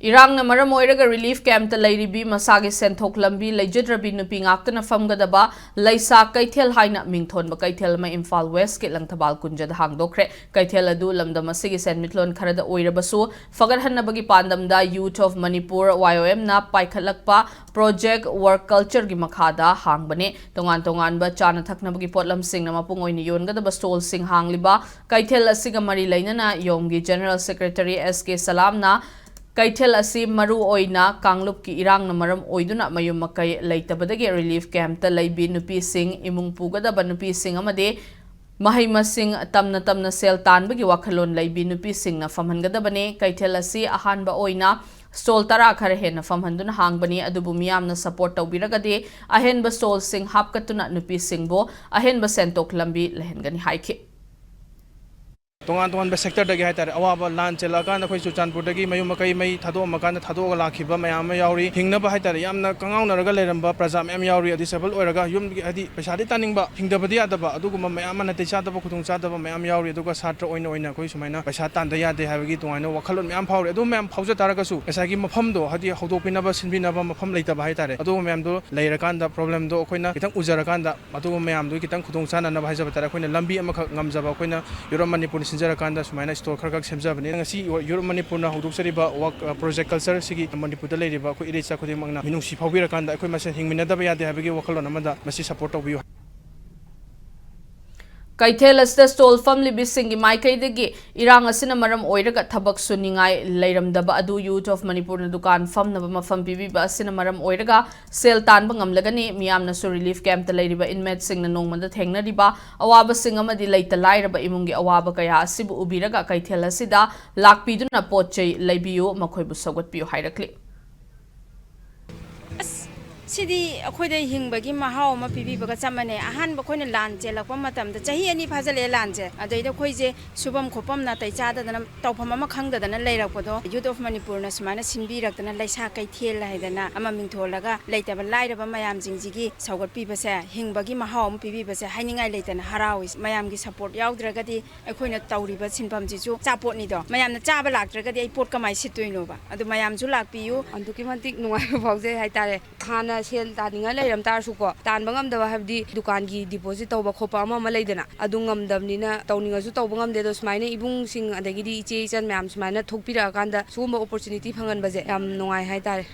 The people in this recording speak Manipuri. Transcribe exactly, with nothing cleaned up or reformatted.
ꯏꯔꯥꯡꯅ ꯃꯔꯝ ꯑꯣꯏꯔꯒ ꯔꯤꯂꯤꯐ ꯀꯦꯝꯞꯇ ꯂꯩꯔꯤꯕꯤ, ꯃꯁꯥꯒꯤ ꯁꯦꯟꯊꯣꯛ ꯂꯝꯕꯤ ꯂꯩꯖꯗ꯭ꯔꯕꯤ ꯅꯨꯄꯤ ꯉꯥꯛꯇꯅ ꯐꯝꯒꯗꯕ ꯂꯩꯁꯥ ꯀꯩꯊꯦꯜ ꯍꯥꯏꯅ ꯃꯤꯡꯊꯣꯟꯕ ꯀꯩꯊꯦꯜ ꯑꯃ ꯏꯝꯐꯥꯜ ꯋꯦꯁꯀꯤ ꯂꯪꯊꯕꯥꯜ ꯀꯨꯟꯖꯗ ꯍꯥꯡꯗꯣꯛꯈ꯭ꯔꯦ꯫ ꯀꯩꯊꯦꯜ ꯑꯗꯨ ꯂꯝꯗꯝ ꯑꯁꯤꯒꯤ ꯁꯦꯟꯃꯤꯠꯂꯣꯟ ꯈꯔꯗ ꯑꯣꯏꯔꯕꯁꯨ ꯐꯒꯠꯍꯟꯅꯕꯒꯤ ꯄꯥꯟꯗꯝꯗ Youth of Manipur, Y O M, ꯅ ꯄꯥꯏꯈꯠꯂꯛꯄ Project Work Culture ꯒꯤ ꯃꯈꯥꯗ ꯍꯥꯡꯕꯅꯦ꯫ ꯇꯣꯉꯥꯟ ꯇꯣꯉꯥꯟꯕ ꯆꯥꯅ ꯊꯛꯅꯕꯒꯤ ꯄꯣꯠꯂꯝꯁꯤꯡꯅ ꯃꯄꯨꯡ ꯑꯣꯏꯅ ꯌꯣꯟꯒꯗꯕ stall ꯁꯤꯡ ꯍꯥꯡꯂꯤꯕ ꯀꯩꯊꯦꯜ ꯑꯁꯤꯒ ꯃꯔꯤ ꯂꯩꯅꯅ ꯌꯣꯝꯒꯤ General Secretary S K ꯁꯂꯥꯝꯅ ꯀꯩꯊꯦꯜ ꯑꯁꯤ ꯃꯔꯨ ꯑꯣꯏꯅ ꯀꯥꯡꯂꯨꯞꯀꯤ ꯏꯔꯥꯡꯅ ꯃꯔꯝ ꯑꯣꯏꯗꯨꯅ ꯃꯌꯨꯝ ꯃꯀꯩ ꯂꯩꯇꯕꯗꯒꯤ ꯔꯤꯂꯤꯐ ꯀꯦꯝꯞꯇ ꯂꯩꯕꯤ ꯅꯨꯄꯤꯁꯤꯡ, ꯏꯃꯨꯡ ꯄꯨꯒꯗꯕ ꯅꯨꯄꯤꯁꯤꯡ ꯑꯃꯗꯤ ꯃꯍꯩ ꯃꯁꯤꯡ ꯇꯝꯅ ꯇꯝꯅ ꯁꯦꯜ ꯇꯥꯟꯕꯒꯤ ꯋꯥꯈꯜꯂꯣꯟ ꯂꯩꯕꯤ ꯅꯨꯄꯤꯁꯤꯡꯅ ꯐꯝꯍꯟꯒꯗꯕꯅꯤ꯫ ꯀꯩꯊꯦꯜ ꯑꯁꯤ ꯑꯍꯥꯟꯕ ꯑꯣꯏꯅ stall ꯇꯔꯥ ꯈꯔ ꯍꯦꯟꯅ ꯐꯝꯍꯟꯗꯨꯅ ꯍꯥꯡꯕꯅꯤ, ꯑꯗꯨꯕꯨ ꯃꯤꯌꯥꯝꯅ support ꯇꯧꯕꯤꯔꯒꯗꯤ ꯑꯍꯦꯟꯕ stall ꯁꯤꯡ ꯍꯥꯞꯀꯠꯇꯨꯅ ꯅꯨꯄꯤꯁꯤꯡꯕꯨ ꯑꯍꯦꯟꯕ ꯁꯦꯟꯊꯣꯛ ꯂꯝꯕꯤ ꯂꯩꯍꯟꯒꯅꯤ ꯍꯥꯏꯈꯤ꯫ ꯇꯣꯉꯥꯟ ꯇꯣꯉꯥꯟꯕ sector ꯗꯒꯤ ꯍꯥꯏꯇꯥꯔꯦ, ꯑꯋꯥꯕ ꯂꯥꯟ ꯆꯦꯜꯂꯛꯑꯀꯥꯟꯗ ꯑꯩꯈꯣꯏ ꯆꯨꯔꯆꯥꯟꯄꯨꯔꯗꯒꯤ ꯃꯌꯨꯝ ꯃꯀꯩ ꯃꯩ ꯊꯥꯗꯣꯛꯑꯝꯃꯀꯥꯟꯗ ꯊꯥꯗꯣꯛꯑꯒ ꯂꯥꯛꯈꯤꯕ ꯃꯌꯥꯝ ꯑꯃ ꯌꯥꯎꯔꯤ꯫ ꯍꯤꯡꯅꯕ ꯍꯥꯏꯇꯥꯔꯦ, ꯌꯥꯝꯅ ꯀꯉꯥꯎꯅꯔꯒ ꯂꯩꯔꯝꯕ ꯄ꯭ꯔꯖꯥ ꯃꯌꯥꯝ ꯌꯥꯎꯔꯤ꯫ Disable ꯑꯣꯏꯔꯒ ꯌꯨꯝꯒꯤ, ꯍꯥꯏꯗꯤ, ꯄꯩꯁꯥꯗꯤ ꯇꯥꯅꯤꯡꯕ, ꯍꯤꯡꯗꯕꯗꯤ ꯌꯥꯗꯕ, ꯑꯗꯨꯒꯨꯝꯕ ꯃꯌꯥꯝ ꯑꯃ, ꯅꯥꯇꯩ ꯆꯥꯗꯕ, ꯈꯨꯗꯣꯡ ꯆꯥꯗꯕ ꯃꯌꯥꯝ ꯌꯥꯎꯔꯤ꯫ ꯑꯗꯨꯒ ꯁꯥꯇ꯭ꯔ ꯑꯣꯏꯅ ꯑꯣꯏꯅ ꯑꯩꯈꯣꯏ ꯁꯨꯃꯥꯏꯅ ꯄꯩꯁꯥ ꯇꯥꯟꯗ ꯌꯥꯗꯦ ꯍꯥꯏꯕꯒꯤ ꯇꯣꯉꯥꯟꯅ ꯋꯥꯈꯜꯂꯣꯟ ꯃꯌꯥꯝ ꯐꯥꯎꯔꯤ꯫ ꯑꯗꯨ ꯃꯌꯥꯝ ꯐꯥꯎꯖ ꯇꯥꯔꯒꯁꯨ ꯉꯁꯥꯏꯒꯤ ꯃꯐꯝꯗꯣ, ꯍꯥꯏꯗꯤ, ꯍꯧꯗꯣꯛꯄꯤꯅꯕ, ꯁꯤꯟꯕꯤꯅꯕ ꯃꯐꯝ ꯂꯩꯇꯕ ꯍꯥꯏꯇꯥꯔꯦ꯫ ꯑꯗꯨꯒꯨꯝꯕ ꯃꯌꯥꯝꯗꯣ ꯂꯩꯔꯀꯥꯟꯗ problem ꯗꯣ ꯑꯩꯈꯣꯏꯅ ꯈꯤꯇꯪ ꯎꯖꯔꯀꯥꯟꯗ ꯑꯗꯨꯒꯨꯝꯕ ꯃꯌꯥꯝꯗꯨꯒꯤ ꯈꯤꯇꯪ ꯈꯨꯗꯣꯡ ꯆꯥꯅꯅꯕ ꯍꯥꯏꯖꯕ ꯇꯥꯔꯦ, ꯑꯩꯈꯣꯏꯅ ꯂꯝꯕꯤ ꯑꯃꯈꯛ ꯉꯝꯖꯕ ꯑꯩꯈꯣꯏꯅ ꯌꯨꯔꯞ ꯃꯅꯤꯄꯨꯔꯅ ꯁꯤꯟꯖꯔꯀꯥꯟꯗ ꯁꯨꯃꯥꯏꯅ stall ꯈꯔ ꯈꯛ ꯁꯦꯝꯖꯕꯅꯤ꯫ ꯉꯁꯤ ꯌꯨꯔꯞ ꯃꯅꯤꯄꯨꯔꯅ ꯍꯧꯗꯣꯛꯆꯔꯤꯕ work, ꯑ, Project Culture ꯁꯤꯒꯤ ꯃꯅꯤꯄꯨꯔꯗ ꯂꯩꯔꯤꯕ ꯑꯩꯈꯣꯏ ꯏꯔꯩꯆꯥ ꯈꯨꯗꯤꯡꯃꯛꯅ ꯃꯤꯅꯨꯡꯁꯤ ꯐꯥꯎꯕꯤꯔꯀꯥꯟꯗ ꯑꯩꯈꯣꯏ ꯃꯁꯦꯟ ꯍꯤꯡꯃꯤꯟꯅꯗꯕ ꯌꯥꯗꯦ ꯍꯥꯏꯕꯒꯤ ꯋꯥꯈꯜꯂꯣꯟ ꯑꯃꯗ ꯃꯁꯤ support ꯇꯧꯕꯤꯌꯨ꯫ ꯀꯩꯊꯦꯜ ꯑꯁꯤꯗ stall ꯐꯝꯂꯤꯕꯤꯁꯤꯡꯒꯤ ꯃꯥꯏꯀꯩꯗꯒꯤ ꯏꯔꯥꯡ ꯑꯁꯤꯅ ꯃꯔꯝ ꯑꯣꯏꯔꯒ ꯊꯕꯛ ꯁꯨꯅꯤꯡꯉꯥꯏ ꯂꯩꯔꯝꯗꯕ ꯑꯗꯨ Youth of Manipur ꯅ ꯗꯨꯀꯥꯟ ꯐꯝꯅꯕ ꯃꯐꯝ ꯄꯤꯕꯤꯕ ꯑꯁꯤꯅ ꯃꯔꯝ ꯑꯣꯏꯔꯒ ꯁꯦꯜ ꯇꯥꯟꯕ ꯉꯝꯂꯒꯅꯤ꯫ ꯃꯤꯌꯥꯝꯅꯁꯨ ꯔꯤꯂꯤꯐ ꯀꯦꯝꯞꯇ ꯂꯩꯔꯤꯕ inmate ꯁꯤꯡꯅ ꯅꯣꯡꯃꯗ ꯊꯦꯡꯅꯔꯤꯕ ꯑꯋꯥꯕꯁꯤꯡ ꯑꯃꯗꯤ ꯂꯩꯇ ꯂꯥꯏꯔꯕ ꯏꯃꯨꯡꯒꯤ ꯑꯋꯥꯕ ꯀꯌꯥ ꯑꯁꯤꯕꯨ ꯎꯕꯤꯔꯒ ꯀꯩꯊꯦꯜ ꯑꯁꯤꯗ ꯂꯥꯛꯄꯤꯗꯨꯅ ꯄꯣꯠ ꯆꯩ ꯂꯩꯕꯤꯌꯨ, ꯃꯈꯣꯏꯕꯨ ꯁꯧꯒꯠꯄꯤꯌꯨ ꯍꯥꯏꯔꯛꯂꯤ꯫ ꯑꯁ, ꯁꯤꯗꯤ ꯑꯩꯈꯣꯏꯗ ꯍꯤꯡꯕꯒꯤ ꯃꯍꯥꯎ ꯑꯃ ꯄꯤꯕꯤꯕꯒ ꯆꯞ ꯃꯥꯟꯅꯩ꯫ ꯑꯍꯥꯟꯕ ꯑꯩꯈꯣꯏꯅ ꯂꯥꯟ ꯆꯦꯜꯂꯛꯄ ꯃꯇꯝꯗ, ꯆꯍꯤ ꯑꯅꯤ ꯐꯥꯖꯤꯜꯂꯛꯑꯦ ꯂꯥꯟꯁꯦ, ꯑꯗꯩꯗ ꯑꯩꯈꯣꯏꯁꯦ ꯁꯨꯐꯝ ꯈꯣꯠꯐꯝ ꯅꯥꯇꯩ ꯆꯥꯗꯗꯅ, ꯇꯧꯐꯝ ꯑꯃ ꯈꯪꯗꯗꯅ ꯂꯩꯔꯛꯄꯗꯣ, Youth of Manipurꯅ ꯁꯨꯃꯥꯏꯅ ꯁꯤꯟꯕꯤꯔꯛꯇꯅ, ꯂꯩꯁꯥ ꯀꯩꯊꯦꯜ ꯍꯥꯏꯗꯅ ꯑꯃ ꯃꯤꯡꯊꯣꯜꯂꯒ, ꯂꯩꯇꯕ ꯂꯥꯏꯔꯕ ꯃꯌꯥꯝꯁꯤꯡꯁꯤꯒꯤ ꯁꯧꯒꯠꯄꯤꯕꯁꯦ, ꯍꯤꯡꯕꯒꯤ ꯃꯍꯥꯎ ꯑꯃ ꯄꯤꯕꯤꯕꯁꯦ ꯍꯥꯏꯅꯤꯡꯉꯥꯏ ꯂꯩꯇꯅ ꯍꯔꯥꯎꯏ꯫ ꯃꯌꯥꯝꯒꯤ support ꯌꯥꯎꯗ꯭ꯔꯒꯗꯤ ꯑꯩꯈꯣꯏꯅ ꯇꯧꯔꯤꯕ ꯁꯤꯟꯐꯝꯁꯤꯁꯨ ꯑꯆꯥꯄꯣꯠꯅꯤꯗꯣ꯫ ꯃꯌꯥꯝꯅ ꯆꯥꯕ ꯂꯥꯛꯇ꯭ꯔꯒꯗꯤ ꯑꯩ ꯄꯣꯠ ꯀꯃꯥꯏꯅ ꯁꯤꯠꯇꯣꯏꯅꯣꯕ? ꯑꯗꯨ ꯃꯌꯥꯝꯁꯨ ꯂꯥꯛꯄꯤꯌꯨ꯫ ꯑꯗꯨꯛꯀꯤ ꯃꯇꯤꯛ ꯅꯨꯡꯉꯥꯏꯕ ꯐꯥꯎꯖꯩ ꯍꯥꯏꯇꯥꯔꯦ꯫ ꯍꯥꯟꯅ ꯁꯦꯜ ꯇꯥꯅꯤꯡꯉ ꯂꯩꯔꯝ ꯇꯥꯔꯁꯨꯀꯣ, ꯇꯥꯟꯕ ꯉꯝꯗꯕ, ꯍꯥꯏꯕꯗꯤ ꯗꯨꯀꯥꯟꯒꯤ deposit ꯇꯧꯕ ꯈꯣꯠꯄ ꯑꯃ ꯑꯃ ꯂꯩꯗꯅ, ꯑꯗꯨ ꯉꯝꯗꯕꯅꯤꯅ ꯇꯧꯅꯤꯡꯉꯁꯨ ꯇꯧꯕ ꯉꯝꯗꯦ꯫ ꯑꯗꯣ ꯁꯨꯃꯥꯏꯅ ꯏꯕꯨꯡꯁꯤꯡ ꯑꯗꯒꯤꯗꯤ ꯏꯆꯦ ꯏꯆꯟ ꯃꯌꯥꯝ ꯁꯨꯃꯥꯏꯅ ꯊꯣꯛꯄꯤꯔꯛꯑꯀꯥꯟꯗ ꯁꯤꯒꯨꯝꯕ opportunity ꯐꯪꯍꯟꯕꯁꯦ ꯌꯥꯝ ꯅꯨꯡꯉꯥꯏ ꯍꯥꯏꯇꯥꯔꯦ꯫